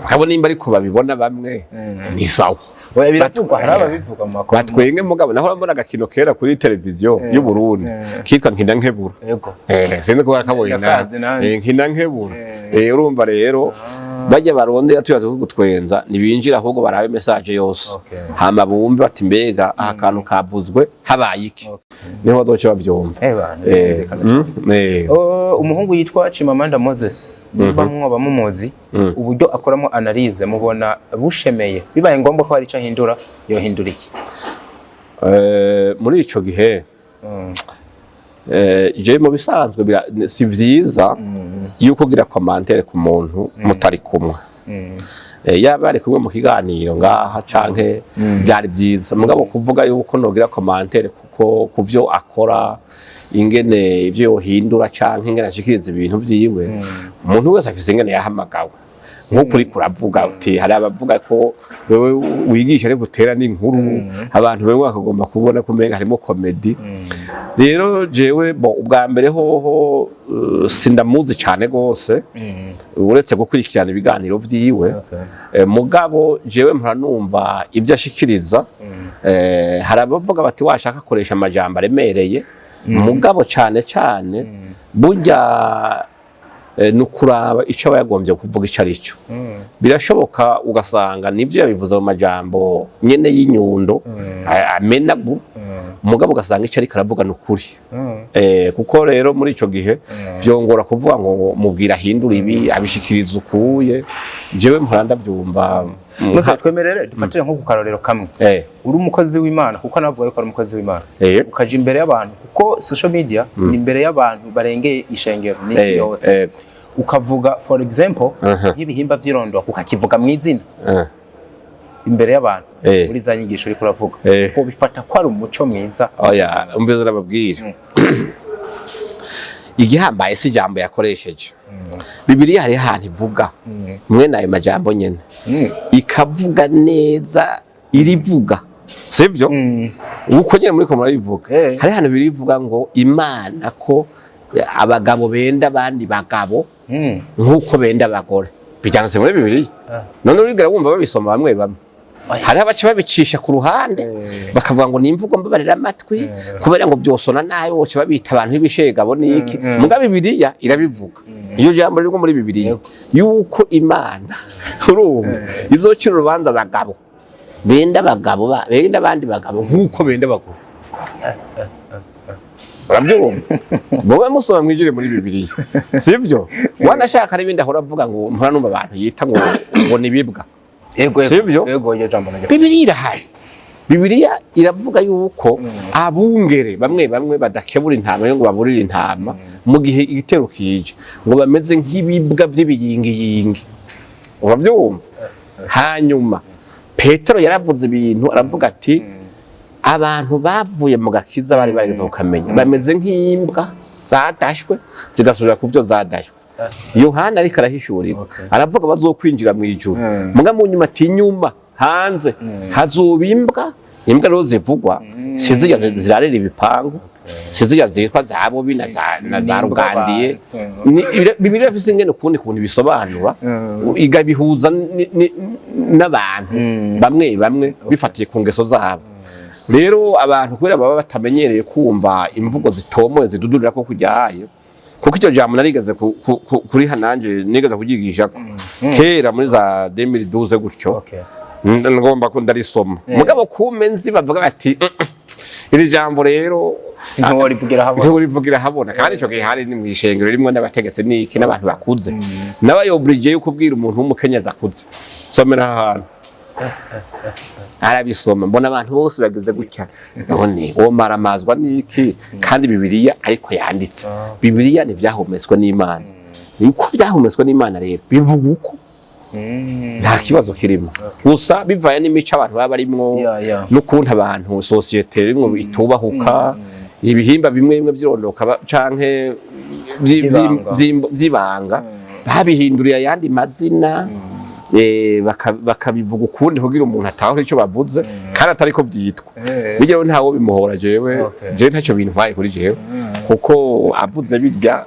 kabona nimba ariko babibona bamwe, ni sawa. Oya, biravugwa, hari ababivuga mu makuru. Batwenge, mugabo naho mbona agakino kera kuri televiziyo y'u Burundi kitwa Nkina Nkebura. Sinzi ko wakabonye na Ndakazi nanje. Nkina Nkebura. Urumva rero bajya barondera tuya gutwenza, ntibinjira, ahubwo barabe message yose, hama bumve bati mbega aha kantu kavuzwe habaye iki, niho bazoca bavyumva. Bana, birumvikana. Oh, umuhungu yitwa Chimamanda Moses, nimba mwoba mumuzi, uburyo akoramo analyse mubona bushemeye? Bibaye ngombwa ko hari icyo ahindura, yohindura iki? Muri ico gihe je mu bisanzwe si vyiza yuko ugira commentaire ku muntu mutari kumwe. Yaba ari kumwe mu kiganiro ngaha canke byari byiza, mugabo kuvuga yuko nogira commentaire kuko kuvyo akora, ingene ivyo yohindura canke ingene ashikiriza ibintu vyiwe, umuntu wese afise ingene yahamagawe. Nk'uko uriko uravuga uti hari abavuga ko wewe wigisha ariko utera n'inkuru, abantu bamwe bakagomba kubona ko umenga harimo comédie. Rero jewe bo ubwa mbere hoho sindamuzi cane gose, uretse gukurikirana ibiganiro vyiwe. Mugabo jewe mpora numva ibyo ashikiriza. Hari abavuga bati washaka akoresha amajambo aremereye, mugabo cane cane burya ni ukuraba icyo aba yagombye kuvuga icyo ari cyo. Birashoboka ugasanga nivyo yabivuze mu majambo nyene y'inyundo amenagu, mugabo ugasanga icyo ariko aravuga ni ukuri. Kuko rero muri ico gihe vyongora kuvuga ngo mubwira ahindura ibi, abishikiriza ukuye. Jewe mpora ndavyumva. Muze twemerere dufatire nko ku karorero kamwe. Uri umukozi w'Imana, kuko navuga yuko ari umukozi w'Imana, ukaja imbere y'abantu, kuko social media ni imbere y'abantu barengeye ishengero n'isi yose, ukavuga for example nk'ibihimba vy'irondoka, ukakivuga mu izina imbere y'abantu muri za nyigisho uriko uravuga, ko bifata ko ari umuco mwiza? Oya, umviza nababwira, igihambaye si ijambo yakoresheje. Bibiliya hariho ahantu ivuga mwene ayo majambo nyene, ikavuga neza, irivuga, sivyo? Uko nyene muriko murabivuga. Hari ahantu birivuga ngo Imana ko abagabo benda abandi bagabo nk'uko benda abagore. Bijyanditse muri Bibiliya. None urigera wumva babisoma bamwe bamwe? Hariho abaca babicisha ku ruhande, bakavuga ngo ni imvugo mbabarira amatwi, kubera ngo byosona nabi, boca babita abantu b'ibishegabo n'iki. Muga Bibiliya irabivuga, iyo jambo ririmo muri Bibiliya yuko Imana, urumva, izocira urubanza abagabo benda abagabo, benda abandi bagabo nk'uko benda abagore. Urabyumva? Wowe musoma, mwijire muri Bibiliya, sibyo? Wanashaka n'ibindi ahora avuga ngo mpora numva abantu yita ngo ni bibwa. Yego. Sibyo? Yego, iryo jambo naryo. Bibiliya irahari. Bibiliya iravuga yuko abungere bamwe bamwe badakebura intama ngo baburire intama mu gihe igitero kije, ngo bameze nk'ibibwa by'ibiyingiyingi. Urabyumva? Hanyuma Petero yaravuze ibintu, aravuga ati abantu bavuye mu gakiza bari barigeze kukamenya bameze nk'imbwa zadashwe zigasubira ku byo zadashwe. Yohana ariko arahishurirwa, aravuga bazokwinjira mu ijuru, muga mu nyuma ati inyuma hanze hazoba imbwa. Imbwa rero zivugwa si zirya zirarira ibipangu, si zirya zitwa za bubi na za N'imbwa. Rugandiye. Abantu. Bibiliya ifise ingene ukundi kuntu bisobanura, igabihuza n'abantu bamwe bamwe bifatiye ku ngeso zabo. Rero abantu kubera baba batamenyereye kumva imvugo zitomoye zidudurira ko kujyayo, kuko iryo jambo narigeze kuriha nanje nigeze kuryigisha kera muri za 2012 gutyo. Ngomba ko ndarisoma, mugabo kume nzi bavuga bati: Iri jambo rero Ntiworivugira habona." Ntiworivugira habona." Kandi ico gihe hari ni mw'ishengero rimwe n'abategetsi n'iki n'abantu bakuze, nabayoburije yo kubwira umuntu w'umukenyezi akuze, somera aha hantu. Arabisoma, mbona abantu bose bageze gutya. None uwo maramazwa n'iki kandi Bibiliya ariko yanditse? Bibiliya ntibyahumetswe n'Imana. Uko byahumetswe n'Imana rero bivuga uko, nta kibazo kirimo. Gusa bivaye n'imico abantu baba barimwo n'ukuntu abantu société rimwe itubahuka ibihimba bimwe bimwe vyirondoka canke Vy'ibanga. vy'ibanga, babihinduriye ayandi mazina, bakabivuga ukundi kugira umuntu atahure icyo bavuze kandi atari ko vyitwa. Bijya rero ntawo bimuhora. Jewe jewe ntacyo bintwaye kuri jewe, kuko avuze birya,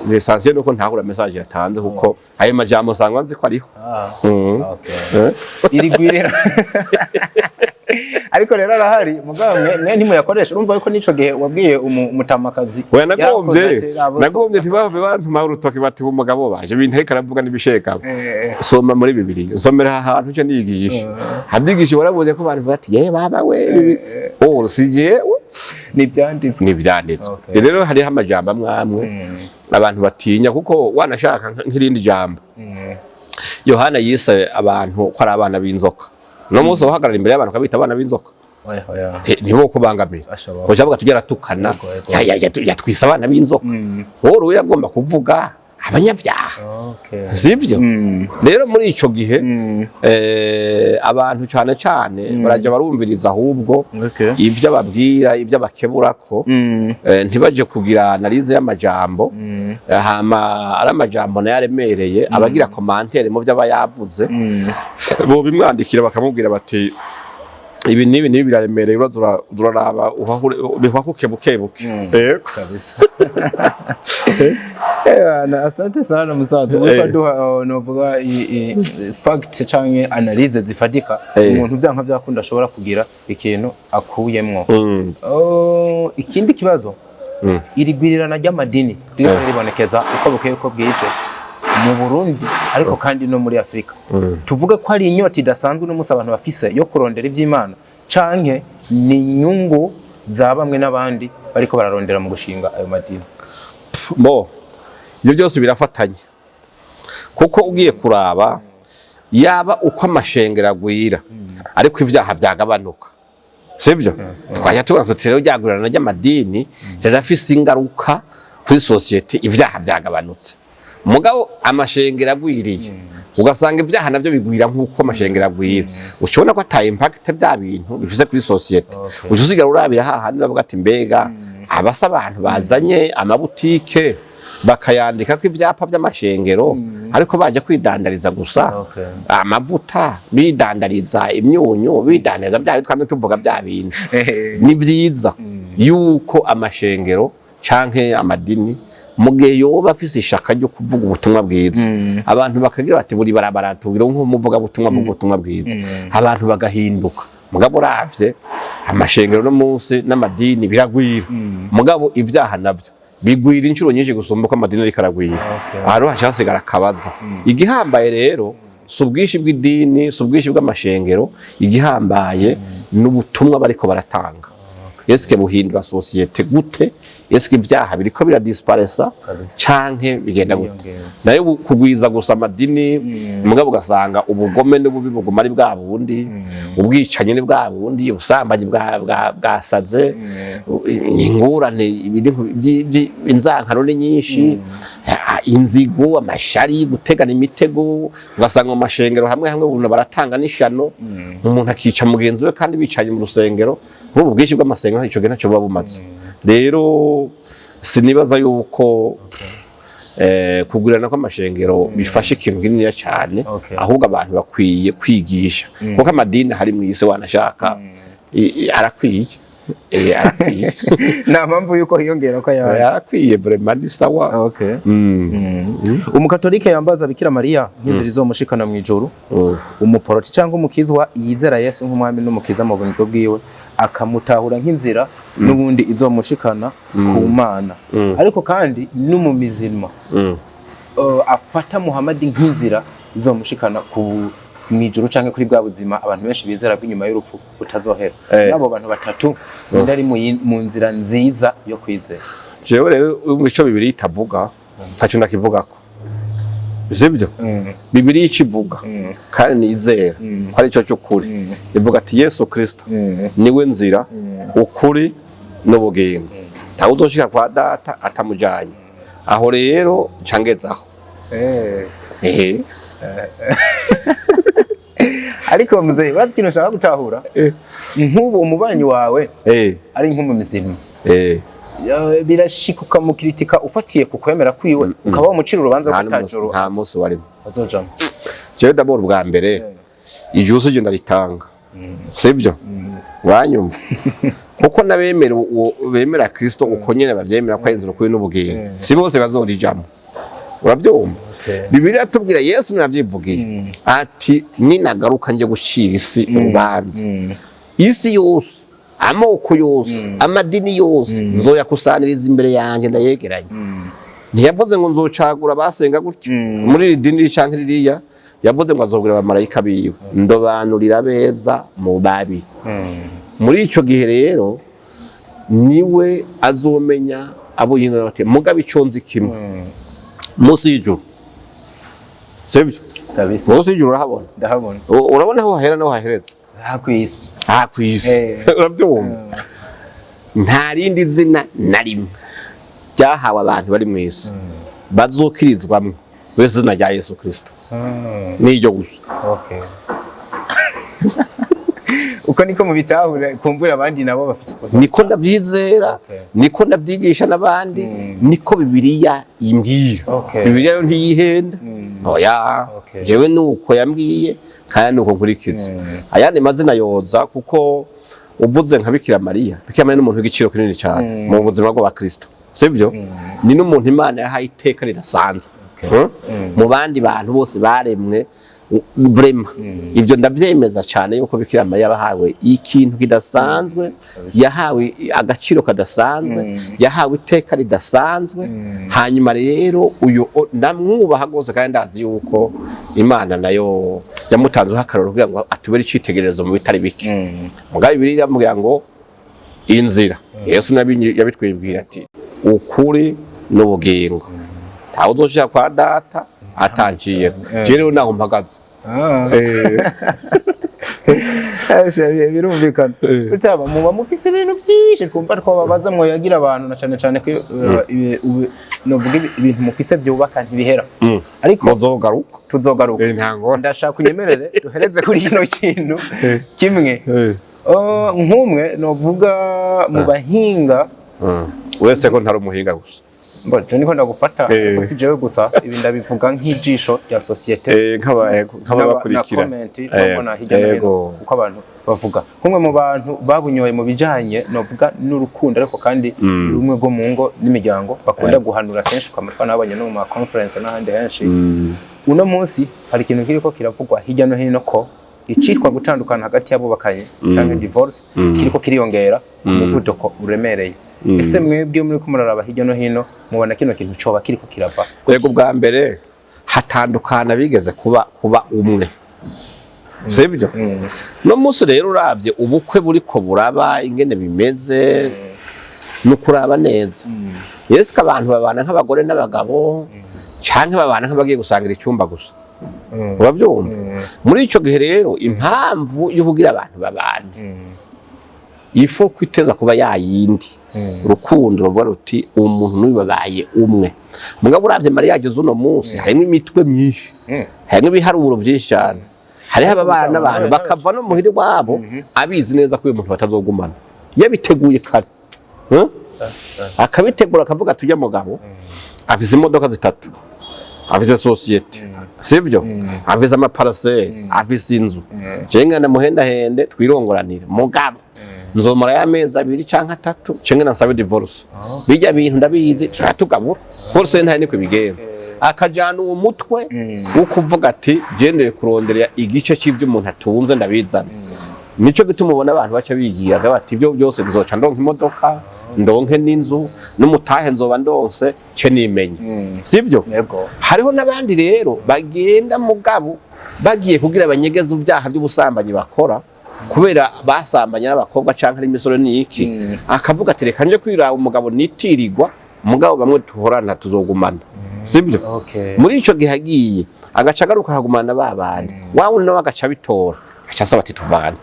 l'essentiel nuko ntahura message yatanze, kuko ayo majambo usanga nzi ko ariho. Iri gwirira ariko rero arahari, mugabo mwe ntimuyakoresha. Urumva yuko n'ico gihe wabwiye umutamakazi Oya, nagombye yarakoze ati, nagombye ntibave bantuma urutoki bati umugabo baje ibintu ariko aravuga n'ibishekabo. Soma muri Bibiliya, nsomera aha hantu nce niyigisha, habyigisha. Warabonye ko abantu bati: "Ye baba we, oh, si jewe." N'ibyanditswe. N'ibyanditswe. Rero hariho amajambo amwe amwe abantu batinya, kuko wanashaka nk'irindi jambo Yohana yise abantu ko ari abana b'inzoka. No munsi uhagarara imbere y'abantu ukabita abana b'inzoka, Oya, oya. Ntibokubangamira. Ashobora. Ucavuga tujya aratukana. Yego. Yatwise abana b'inzoka. Wowe yagomba kuvuga abanyabyaha, sibyo? Rero muri ico gihe abantu cyane cyane baraja barumviriza ahubwo ibyo ababwira, ibyo abakeburako, ntibaje kugira analyse y'amajambo. Hama ari amajambo nayo aremereye, abagira commentaire mu byo aba yavuze bo bimwandikira, bakamubwira bati: "Ibi n'ibi n'ibi biraremereye, uraza uraraba bihahuke buke buke." Yego. Kabisa. Bana, asante sana musaza. Uriko duha novuga fact canke analyse zifatika, umuntu vyanka vyakunda ashobora kugira ikintu akuyemwo. Oh, ikindi kibazo, iri gwirirana ry'amadini ririko ribonekeza uko bukeye uko bwije mu Burundi, ariko kandi no muri Afurika, tuvuge ko ari inyota idasanzwe uno munsi abantu bafise yo kurondera ivy'Imana, canke ni inyungu za bamwe n'abandi bariko bararondera mu gushinga ayo madini? Bo ibyo byose birafatanye, kuko ugiye kuraba, yaba uko amashengero agwira ariko ibyaha byagabanuka, sibyo? Twajya tubona tuti rero ryagurana ry'amadini rirafise ingaruka kuri société, ibyaha byagabanutse. Mugabo amashengero agwiriye, ugasanga ibyaha nabyo bigwira nk'uko amashengero agwira, ushobona ko ata impact bya bintu bifise kuri société. Uca usigara urabira hahandi bavuga ati: "Mbega abasa abantu bazanye amabutike bakayandika ko ibyapa by'amashengero, ariko baje kwidandariza gusa amavuta, bidandariza imyunyu, bidandariza bya twamwe tuvuga bya bintu." Ni byiza yuko amashengero Canke amadini, mu gihe yoba afise ishaka ryo kuvuga ubutumwa bwiza, abantu bakagira bati: "Buri barabara tubwire nk'umuvuga butumwa, avuga ubutumwa bwiza," abantu bagahinduka. Mugabo uravye amashengero no munsi n'amadini biragwira, mugabo ivyaha navyo bigwira inshuro nyinshi gusumba uko amadini ariko aragwira. Aha rero haca hasigara akabaza. Igihambaye rero si ubwinshi bw'idini, si ubwinshi bw'amashengero, igihambaye ni ubutumwa bariko baratanga. Eske buhindura société gute? Eske ivyaha biriko biradisparesa canke bigenda gute? Biyongera. Nayo kugwiza gusa amadini, mugabo ugasanga ubugome n'ububi buguma ari bwa bundi, ubwicanyi ni bwa bundi, ubusambanyi bwasaze, ingorane, ibintu inzankano ni nyinshi, inzigo, amashari, gutegana imitego. Ugasanga mu mashengero hamwe hamwe umuntu baratanga n'ishano, umuntu akica mugenzi we kandi bicaye mu rusengero. Nk'ubu bwinshi bw'amasengero ico gihe ntacyo buba bumaze. Rero sinibaza yuko kugurana kw'amashengero bifasha ikintu kininiya cyane, ahubwo abantu bakwiye kwigisha, kuko amadini hari mu isi wanashaka arakwiye. Arakwiye. Nta mpamvu yuko hiyongera ko ayandi. Arakwiye vraiment, ni sawa. Umukatolike yambaza Bikira Mariya nk'inzira izomushikana mu ijuru, umuporoti cyangwa umukizwa yizera Yesu nk'umwami n'umukiza mu bugingo bwiwe, akamutahura nk'inzira n'ubundi izomushikana ku Mana, ariko kandi n'umumizima afata Muhamadi nk'inzira izomushikana ku mu ijuru canke kuri bwa buzima abantu benshi bizera bw'inyuma y'urupfu butazohera, n'abo bantu batatu ninde ari mu nzira nziza yo kwizera? Jewe rero ico Bibiliya itavuga ntacyo ndakivugako, sibyo? Bibiliya ico ivuga kandi nizera ko ari cyo cy'ukuri, ivuga ati: "Yesu Kristo niwe nzira, ukuri n'ubugingo, ntawe uzoshika kwa Data atamujanye." Aho rero ncangezaho. Ehe. Ariko muzehe, urazi ikintu ushaka gutahura? Nk'ubu umubanyi wawe ari nk'umumizima, birashika ukamukritika ufatiye ku kwemera kwiwe, ukaba wamucira urubanza Nta ko atajoro nta munsi warimo. azojamwo? Jewe d'abord, bwa mbere, ijuru si je ndaritanga, sibyo? Uranyumva? Kuko n'abemera bemera Kristo uko nyene bavyemera ko ari inzira, ukuri n'ubugingo, si bose bazorijamwo, urabyumva? Bibiliya tubwira, Yesu navyivugiye ati: "Ninagaruka nje gucira isi urubanza, isi yose, amoko yose, amadini yose, nzoyakusaniriza imbere yanjye ndayegeranye." Ntiyavuze ngo nzocagura abasenga gutya muri iri dini canke ririya. Yavuze ngo azobwira abamarayika biwe: "Ndobanurira beza mu babi." Muri ico gihe rero niwe azomenya abo yinona bate. Mugabo ico nzi kimwe, munsi y'ijuru, sibyo? Kabisa. Munsi y'ijuru urahabona? Ndahabona. Urabona aho hahera naho hahereza? Aha kw'isi. Aha kw'isi. Urabyumva? Nta rindi zina na rimwe ryahawe abantu bari mu isi bazokirizwamwo wese izina rya Yesu Kristo, n'iryo gusa. Okay. Uko niko mubitahura, kumbura abandi nabo bafise ukuntu. Niko ndavyizera, niko ndavyigisha n'abandi, niko Bibiliya imbwira. Bibiliya yo ntiyihenda, oya. Jewe nuko yambwiye kandi nuko nkurikiza. Ayandi mazina yoza, kuko uvuze nka Bikira Mariya, Bikira Mariya ni umuntu w'igiciro kinini cyane mu buzima bw'abakristo, sibyo? Ni n'umuntu Imana yahaye iteka ridasanzwe mu bandi bantu bose baremwe. Vraiment ibyo ndabyemeza cyane yuko Bikira Mariya yabahawe ikintu kidasanzwe, yahawe agaciro kadasanzwe, yahawe iteka ridasanzwe. Hanyuma rero uyu ndamwubaha rwose, kandi ndazi yuko Imana nayo yamutanzeho akarorero kugira ngo atubere icyitegererezo mu bitari bike. Mugabo Bibiliya iramubwira ngo inzira, Yesu yabitwibwira ati: "Ukuri n'ubugingo, ntawe uzoshika kwa Data atanciye." Je rero naho mpagaze. Birumvikana. Utaba muba mufise ibintu byinshi twumva twababaza, mwoyagira abantu, na cane cane ko novuga ibintu mufise byubaka ntibihera. Ariko muzogaruka. Tuzogaruka. Nta ngorane. Ndashaka unyemerere duhereze kuri kino kintu kimwe. Nk'umwe novuga mu bahinga. Uretse ko ntari umuhinga gusa. Mbona je niko ndagufata, ariko si jewe gusa, ibi ndabivuga nk'ijisho rya société Nk'ababakurikira. Na comment babona hirya no hino, uko abantu bavuga, kumwe mu bantu babunyoye mu bijanye novuga n'urukundo, ariko kandi rumwe rwo mu ngo n'imiryango bakunda guhanura kenshi, ukamutwa nabonye no mu ma conference n'ahandi henshi. Uno munsi hari ikintu kiriko kiravugwa hirya no hino ko icitwa gutandukana hagati y'abubakanye canke divorce kiriko kiriyongera ku muvuduko uremereye. Ese mwebwe muri ko muraraba hirya no hino, mubona kino kintu coba kiriko kirava? Yego, bwa mbere hatandukana bigeze kuba umwe, sibyo? No munsi rero uravye ubukwe buriko buraba ingene bimeze, ni ukuraba neza. Yesu, abantu babana nk'abagore n'abagabo canke babana nk'abagiye gusangira icyumba gusa, urabyumva? Muri ico gihe rero, impamvu yo kugira abantu babane ifo kwiteza kuba yayindi urukundo ruvuga ruti umuntu n'uyu babaye umwe. Mugabo uravye mariage z'uno munsi, harimo imitwe myinshi, harimo ibiharuro byinshi cyane, hariho ababana n'abantu bakava no muhira iwabo abizi neza ko uyu muntu batazogumana, yabiteguye kare. Huh? Akabitegura akavuga ati ujya mugabo afise imodoka zitatu, afise société, sivyo, afise ama parcelles, afise inzu, jewe ngana muhendahende twirongoranire, mugabo nzomara y'amezi 2 canke 3 canke nasabe divorce, bijya bintu ndabizi, turatugabura bose, ntari niko ibigenza. Akajana uwo mutwe wo kuvuga ati gendeye kurondera igice c'ivyo umuntu atunze ndabizana. Nico gituma ubona abantu baca bigiraga bati ibyo byose nzoca ndonka imodoka, ndonke n'inzu n'umutahe, nzoba ndonse ce nimenye, sivyo? Yego. Hariho n'abandi rero bagenda mugabo bagiye kugira banyegeze ibyaha by'ubusambanyi bakora, kubera basambanye n'abakobwa canke ari imisoro n'iki, akavuga ati reka nje kwiraba umugabo nitirirwa, mugabo bamwe tuhorana tuzogumana, sibyo? Okay. Muri ico gihe agiye agaca agaruka akagumana ba bandi, wa wundi nawe agaca abitora, agaca asaba ati tuvane.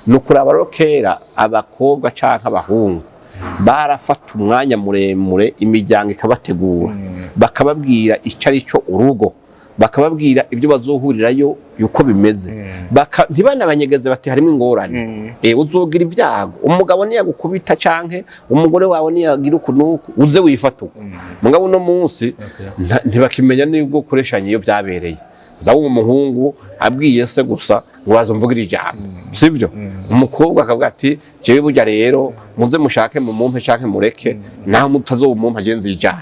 Ni ukuraba rero, kera abakobwa canke abahungu barafata umwanya muremure, imiryango ikabategura, bakababwira icyo ari cyo urugo, bakababwira ibyo bazohurirayo uko bimeze. Ntibanabanyegeze bati harimo ingorane, uzogira ibyago, umugabo niyagukubita canke umugore wawe niyagira uku nuku, uze wifata uku. Mugabo uno munsi ntibakimenya n'ubwo ukoreshanye iyo byabereye. Uza wumva umuhungu abwiye se gusa ngo waza umvugira ijambo, sibyo? Umukobwa akavuga ati jewe burya rero muze mushake mumumpe canke mureke, naho mutazomumpa je nzijana,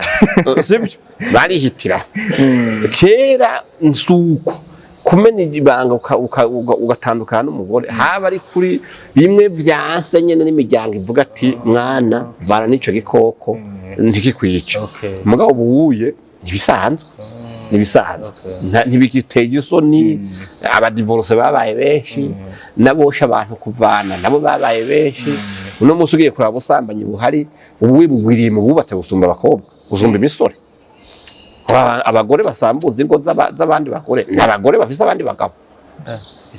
sibyo? Barihitira. Kera nsuko kumena ibanga ugatandukana n'umugore haba ari kuri bimwe vyanse nyene n'imiryango ivuga ati mwana vana n'ico gikoko ntikikwice. Mugabo ubuye ntibisanzwe, ntibisanzwe. Ntibigiteye isoni. Aba divorcés babaye benshi, n'abosha abantu kuvana nabo babaye benshi. Uno munsi ugiye kuraba ubusambanyi buhari ubu bugwiriye mu bubatse gusumba abakobwa, gusumba imisore. Abagore basambuza ingo z'abandi bagore ni abagore bafise abandi bagabo.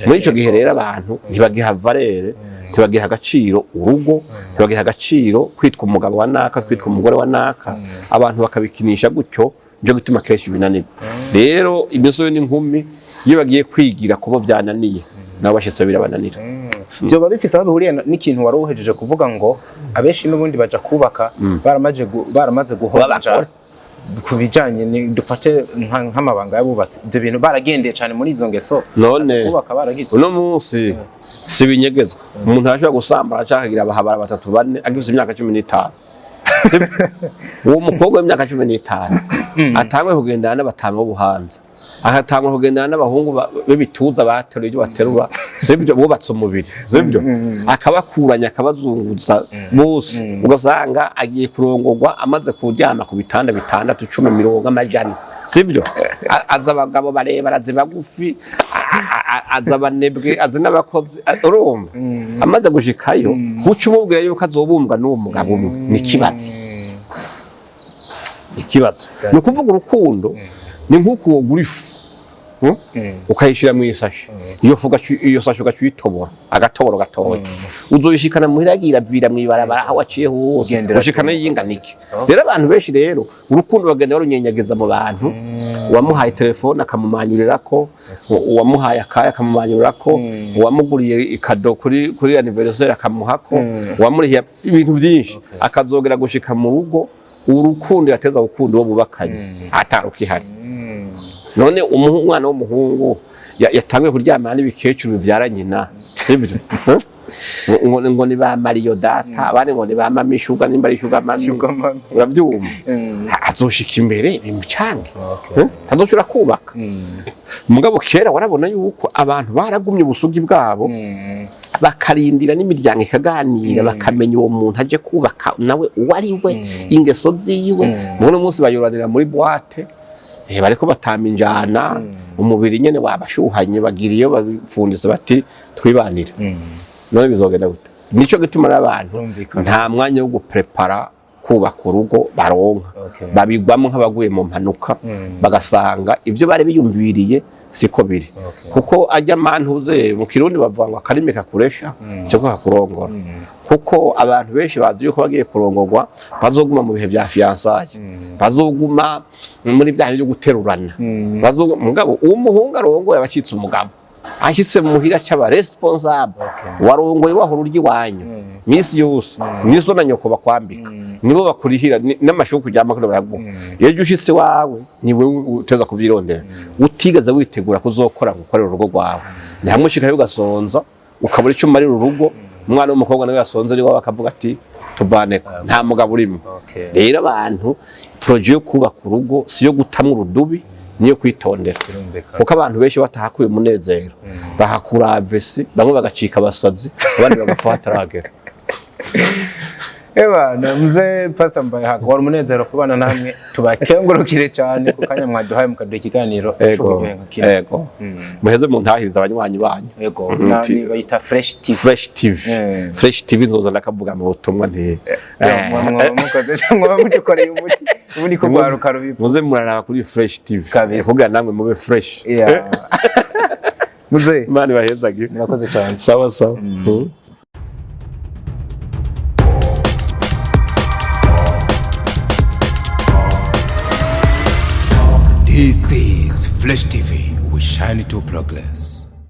Muri ico gihe rero abantu ntibagiha valeur, ntibagiha agaciro urugo, ntibagiha agaciro kwitwa umugabo wa naka, kwitwa umugore wa naka. Abantu bakabikinisha gutyo, nico gituma kenshi binanirwa. Rero imisore n'inkumi iyo bagiye kwigira kubo vyananiye, nabo bashitse birabananira. Vyoba bifise aho bihuriye n'ikintu wari uhejeje kuvuga ngo abenshi n'ubundi baja kubaka baramaze guhonja Abagore. ku bijanye dufate nk'amabanga y'abubatsi, ibyo bintu baragendeye cyane muri izo ngeso None kubaka baragize. Uno munsi si binyegezwa, umuntu arashobora gusambana canke akagira abahabara batatu bane agifise imyaka 15. Uwo mukobwa w'imyaka 15 atangwe kugendana n'abatanga b'ubuhanza, agatangwa kugendana n'abahungu b'ibituza bateruye ibyo baterura, sibyo, bubatse umubiri, sibyo, akabakuranya akabazunguza bose, ugasanga agiye kurongorwa amaze kuryama ku bitanda bitandatu, 10, 20, amajana, sibyo? Aza abagabo barebare, azi bagufi, aza abanebwe, azi n'abakozi, urumva amaze gushikayo uca umubwira yuko azobumbwa n'uwo mugabo umwe, ni ikibazo. Ikibazo ni ukuvuga urukundo ni nk'uko wogura ifu, Ukayishyira mu isashi, iyo fu iyo sashi ugaca uyitobora agatoboro gatoya, uzoyishikana muhira yagiye iravira mw'ibarabara aho waciye hose, Ugendera ushikana yingana iki. Rero abantu benshi rero urukundo bagenda barunyenyagiza mu bantu. Uwamuhaye telefone akamumanyurirako, uwamuhaye akaya akamumanyurirako, uwamuguriye i cadeau kuri anniversaire akamuhako, uwamurihiye ibintu byinshi, akazogera gushika mu rugo. Urukundo yateza gukunda uwo bubakanye atarukihari. None umwana w'umuhungu yatanguye kuryamana n'ibikecuru bivyara nyina, sibyo? Ngo ni ba Mariyo data, abandi ngo ni ba mami shuga, nimba ari shuga mami. Sugar mami. Urabyumva, azoshika imbere bimucange. Ntazoshobora kubaka. Mugabo kera warabona yuko abantu baragumye ubusugi bwabo, bakarindira n'imiryango ikaganira, bakamenya uwo muntu aje kubaka nawe uwo ari we, ingeso ziwe. Muno munsi bayoranira muri boîte, bariko batama injana, umubiri nyene wabashuhanye, bagira iyo babipfundise bati twibanire. None bizogenda gute? Nico gituma n'abantu Birumvikana. nta mwanya wo guprepara kubaka urugo baronka. Babigwamo nk'abaguye mu mpanuka, bagasanga ibyo bari biyumviriye siko biri. Kuko ajya mantuze mu Kirundi bavuga ngo akarimi kakuresha siko kakurongora, kuko abantu benshi bazi yuko bagiye kurongorwa bazoguma mu bihe bya fiançailles, bazoguma muri bya bihe byo guterurana. Mugabo uwo muhungu arongoye aba acitse umugabo, ashyitse mu muhira cy'aba responsable. Warongoye wahora urya iwanyu misi yose, nizo na nyoko bakwambika, nibo bakurihira n'amashuka uryamako bayaguha. Iyo uje ushitse iwawe ni wewe uteza kuvyirondera, utigeze witegura kuzokora ngo ukorere urugo rwawe. Ni hamwe ushikayo ugasonza, ukabura icyo umarira urugo. Umwana w'umukobwa nawe yasonze ari iwawe akavuga ati tuvaneko, nta mugabo urimo. Rero abantu, projet yo kubaka urugo si yo gutamwa urudubi, niyo kwitondera. Kuko abantu benshi batahakuye umunezero, bahakura avesi, bamwe bagacika abasazi, abandi bagapfa bataragera. Eba na mzee Pastor Mbayahaga, wari umunezero kubana namwe. Tubakengurukire cyane ku kanya mwaduhaye mukaduha ikiganiro c'uburyohe nka kino. Ego, muheze muntahirize abanywanyi banyu. Ego, ni bayita Fresh TV. Fresh TV. Fresh TV, nzoza ndakavuga mu butumwa nti Mwaba mukoze, mwaba mudukoreye umuti ubundi ko rwaruka rubivuga. Muze muraraba kuri Fresh TV. Kabisa. Kugira namwe mube fresh. Yeah. Mzee, Imana ibahezagire. murakoze cyane. Sawa sawa. This is Fresh TV. We shine to progress.